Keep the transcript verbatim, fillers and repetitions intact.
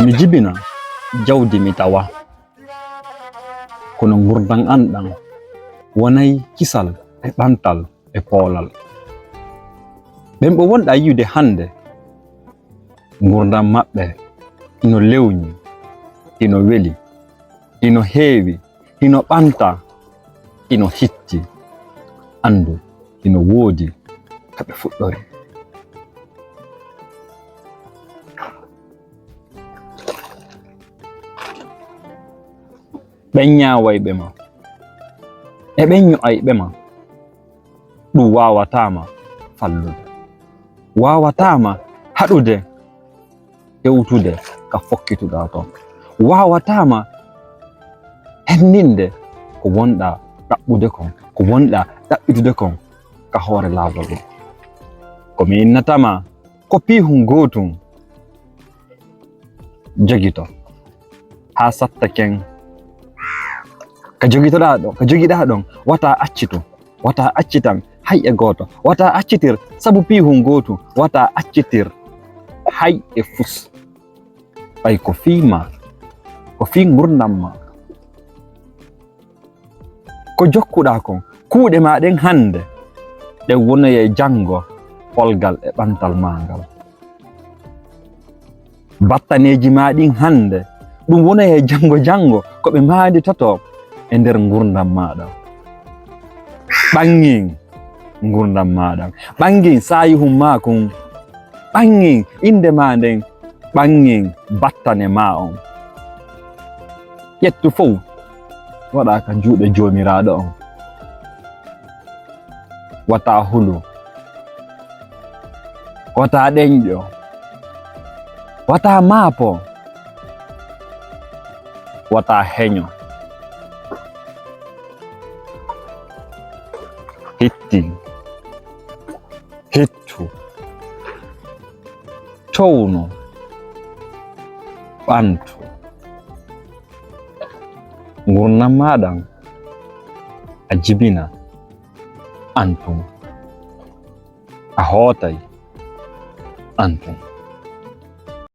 Mi jibina jawdi mi tawa, kono ngurndan an ɗan wonay kisal e ɓantal e poolal. Ɓen ɓe wonɗaa yi'ude hande, ngurndan maɓɓe hino lewñi, hino weli, hino heewi, hino ɓanta, hino hitti. Andu, hino woodi ka ɓe fuɗɗori. Ɓen ñaawayɓe ma e ɓen ño'ayɓe ma, ɗun waawataama fallude, waawataama haɗude hewtude ka fokkituɗaa ton, waawataama henninde ko wonɗaa ɗaɓɓude kon, ko wonɗaa ɗaɓɓitude kon ka hoore laawol on. Ko mi innata ma, ko piihun gootun jogito, haa satta ken ka jogitoɗaa ɗon, ka jogiɗaa ɗon, wata accitu, wata accitan hay e gooto, wata accitir sabu piihun gootun, wata accitir hay e fus. Ɓay ko fii maa, ko fii ngurndan maa. Ko jokkuɗaa kon, kuuɗe maa ɗen hande, ɗen wonoyay janngo polgal e ɓantal maa ngal. Battaneeji maa ɗin hande, ɗun wonoyay janngo janngo ko ɓe maanditoto e nder ngurndan maa ɗan. Ɓanngin ngurndan maa ɗan, ɓanngin saayihun maa kun, ɓanngin innde maa nden, ɓanngin battane maa on. Ƴettu fow, waɗaa ka juuɗe Joomiraaɗo on. Wata hulu, wata ɗenƴo, wata maapo, wata heño. Hitti, hittu, townu, ɓantu. Ngurndan maa ɗan a jibina an tun, a hootay an tun.